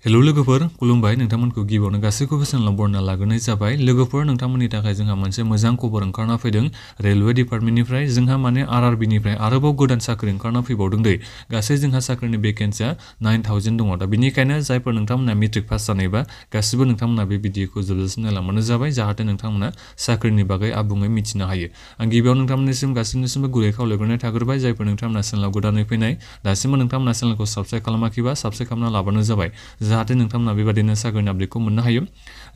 Hello लोगोफोर खुलुमबाय नोंथांमोनखौ गिबियावनो गासैखौबो चेनेलाव बरायना लाग्रोनाय जाबाय। लोगोफोर नोंथांमोननि थाखाय जोंहा मोनसे मोजां खबर ओंखारना फैदों रेलवे डिपार्टमेन्टनिफ्राय। जोंहा माने आरआरबिनिफ्राय आरोबाव गोदान साख्रि ओंखारना फैबावदों दै। गासै जोंहा साख्रिनि भेकेन्सिया 9000 दङ। दा बेनिखायनो जायफोर नोंथांमोना मेट्रिक पास जानायबा गासिबो नोंथांमोना बे भिडिअखौ जोबजासिम नायलांबानो जाबाय, जाहाथे नोंथांमोना साख्रिनि बागै आबुङै मिथिनो हायो। आं गिबियाव नोंथांमोननिसिम गासिनिसिमबो गुरै खावलायग्रोनाय थाग्रोबाय। जायफोर नोंथांमोना चेनेलाव गोदानै फैनाय, दासिमबो नोंथांमोना चेनेलखौ साबस्क्राइब खालामाखैबा साबस्क्राइब खालामना लाबानो जाबाय, जाहाथे नोंथांमोना बेबादिनो साख्रिनि आपडेटखौ मोननो हायो।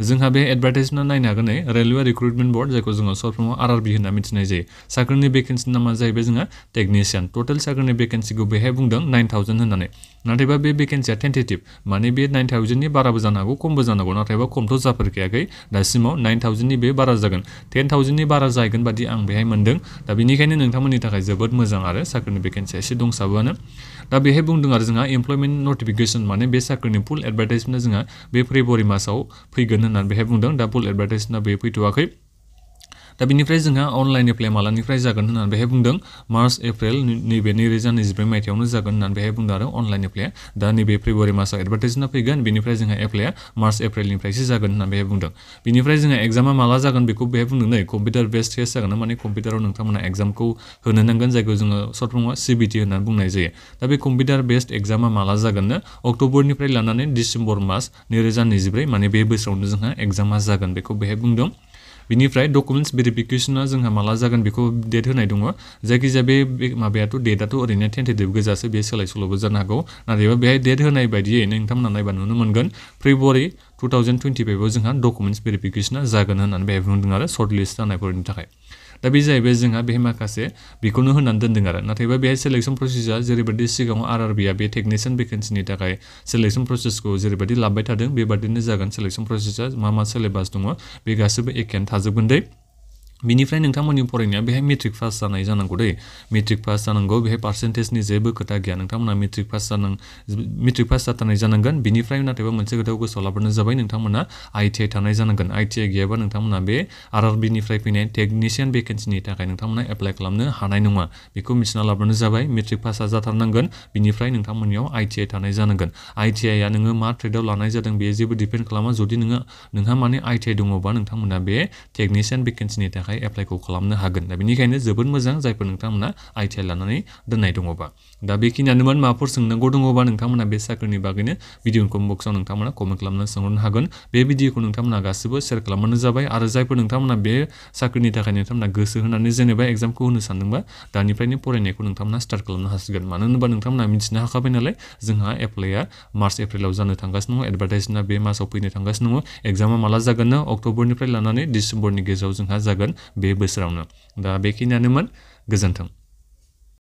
जोंहा बे एडभार्टाइजमेन्ट नायनो हागोन रेलवे रिक्रुटमेन्ट बोर्ड, जायखौ जोङो सर्ट फर्मआव आरआरबि होनना मिथिनाय जायो। साख्रिनि भेकेन्सिनि नामा जाहैबाय जोंहा टेकनिशियान। टटेल साख्रिनि भेकेन्सिखौ बेहाय बुंदों 9000 होननानै। नाथायबा बे भेकेन्सिया टेन्टेटिभ, माने बे 9000नि बाराबो जानो हागौ खमबो जानो हागौ, नाथायबा खमथ' जाफेरखायाखै दासिमाव। 9000नि बे बारा जागोन, 10000नि बारा जाहैगोन बादि आं बेहाय मोनदों। दा बेनिखायनो नोंथांमोननि थाखाय जोबोद मोजां आरो साख्रिनि भेकेन्सिया एसे दंसाबोआनो। दा बेहाय बुंदों आरो जोंहा एमप्लयमेन्ट नटिफिकेसन, माने बे साख्रिनि फुल एडभार्टाइजमेन्टआ जोंहा बे फेब्रुवारि मासाव फैगोन होननानै बेहाय बुंदों। दा फुल एडभार्टाइजमेन्टआ बे फैथ'वाखै। दा बेनिफ्राय जोंहा अनलाइन एप्लाइ मालानिफ्राय जागोन होननानै बेहाय बुंदों मार्च एप्रिल नैबे 2024 मायथाइयावनो जागोन होननानै बेहाय बुंदों आरो अनलाइन एप्लाइआ। दा नैबे फेब्रुवारि मासाव एडभार्टाइजमेन्टआ फैगोन, बेनिफ्राय जोंहा एप्लाइआ मार्च एप्रिलनिफ्रायसो जागोन होननानै बेहाय बुंदों। बेनिफ्राय जोंहा एग्जामा माला जागोन बेखौ बेहाय बुंदों नै, कम्पिउटार बेस्ड टेस्ट जागोन, माने कम्पिउटाराव नोंथांमोना एग्जामखौ होनो नांगोन, जायखौ जोङो सर्ट फर्मआव सिबिटि होननानै बुंनाय जायो। दा बे कम्पिउटार बेस्ड एग्जामा माला जागोननो अक्ट'बरनिफ्राय लानानै डिसेम्बर मास 2024, माने बे बोसोरावनो जोंहा एग्जामा जागोन बेखौ बेहाय बुंदों। बिनिफ्राय डकुमेन्टस भेरिफिकेसना जोंहा माला जागोन बेखौ डेट होनाय दङ। जायखिजाया बे माबायाथ' डेटआथ' ओरैनो टेन्टेटिभ गोजासो, बे सोलाय सोल'बो जानो हागौ। नाथायबा बेहाय डेट होनाय बायदियै नोंथांमोना नायबा नुनो मोनगोन फेब्रुवारि 2025आव जोंहा डकुमेन्टस भेरिफिकेसना जागोन होननानै बेहाय बुंदों आरो सर्ट लिस्ट जानायफोरनि थाखाय। दा बे जाहैबाय जोंहा बेहाय माखासे बेखौनो होनानै दोनदों आरो। नाथायबा बेहाय सेलेक्सन प्रसेसआ जेरैबायदि सिगाङाव आरआरबिया बे टेकनिशियान भेकेन्सिनि थाखाय सेलेक्सन प्रसेसखौ जेरैबायदि लाबाय थादों, बेबादिनो जागोन सेलेक्सन प्रसेसआ। मा सिलेबास दङ बे गासैबो एखेयानो थाजोबगोन दै। बिनिफ्राय नोंथांमोननि फरायनाया बेहाय मेट्रिक पास जानाय जानांगौ दै। मेट्रिक पास जानांगौ, बेहाय पार्सेन्टेजनि जेबो खोथा गैया। नोंथांमोना मेट्रिक पास जाथारनाय जानांगोन। बिनिफ्राय नाथायबा मोनसे खोथाखौ गोसोआव लाबानो जाबाय, नोंथांमोना आइटिआइ थानाय जानांगोन। आइटिआइ गैयाबा नोंथांमोना बे आरआरबिनिफ्राय फैनाय टेकनिशियान भेकेन्सिनि थाखाय नोंथांमोना एप्लाइ खालामनो हानाय नङा। बेखौ मिथिना लाबानो जाबाय। मेट्रिक पासआ जाथारनांगोन, बिनिफ्राय नोंथांमोननियाव आइटिआइ थानाय जानांगोन। आइटिआइआ नोङो मा ट्रेडआव लानाय जादों बे जेबो डिपेन्ड खालामा। जुदि नोंहा माने आइटिआइ दङबा नोंथांमोना बे टेकनिशियान भेकेन्सिनि थाखाय एप्लाइखौ खालामनो हागोन। दा बेनिखायनो जोबोद मोजां जायफोर नोंथांमोना आइटिआइ लानानै दोननाय दङबा। दा बेखिनियानोमोन। माबाफोर सोंनांगौ दङबा नोंथांमोना बे साख्रिनि बागैनो भिडिअ कमेन्ट बक्सआव नोंथांमोना कमेन्ट खालामनो सोंहरनो हागोन। बे भिडिअखौ नोंथांमोना गासिबो शेयार खालामबानो जाबाय। आरो जायफोर नोंथांमोना बे साख्रिनि थाखाय नोंथांमोना गोसो होनानै जेनेबा एग्जामखौ होनो सानदोंबा दानिफ्रायनो फरायनायखौ नोंथांमोना स्टार्ट खालामनो हासिगोन। मानो होनोबा नोंथांमोना मिथिनो हाखाबाय नालाय जोंहा एप्लाइआ मार्च एप्रिलाव जानो थांगासिनो दङ, एडभार्टाइजमेन्टआ बे मासाव फैनो थांगासिनो दङ। एग्जामा माला जागोननो अक्ट'बरनिफ्राय लानानै डिसेम्बरनि गेजेराव जोंहा जागोन बे बोसोरावनो। दा बेखिनियानोमोन। गोजोन्थों।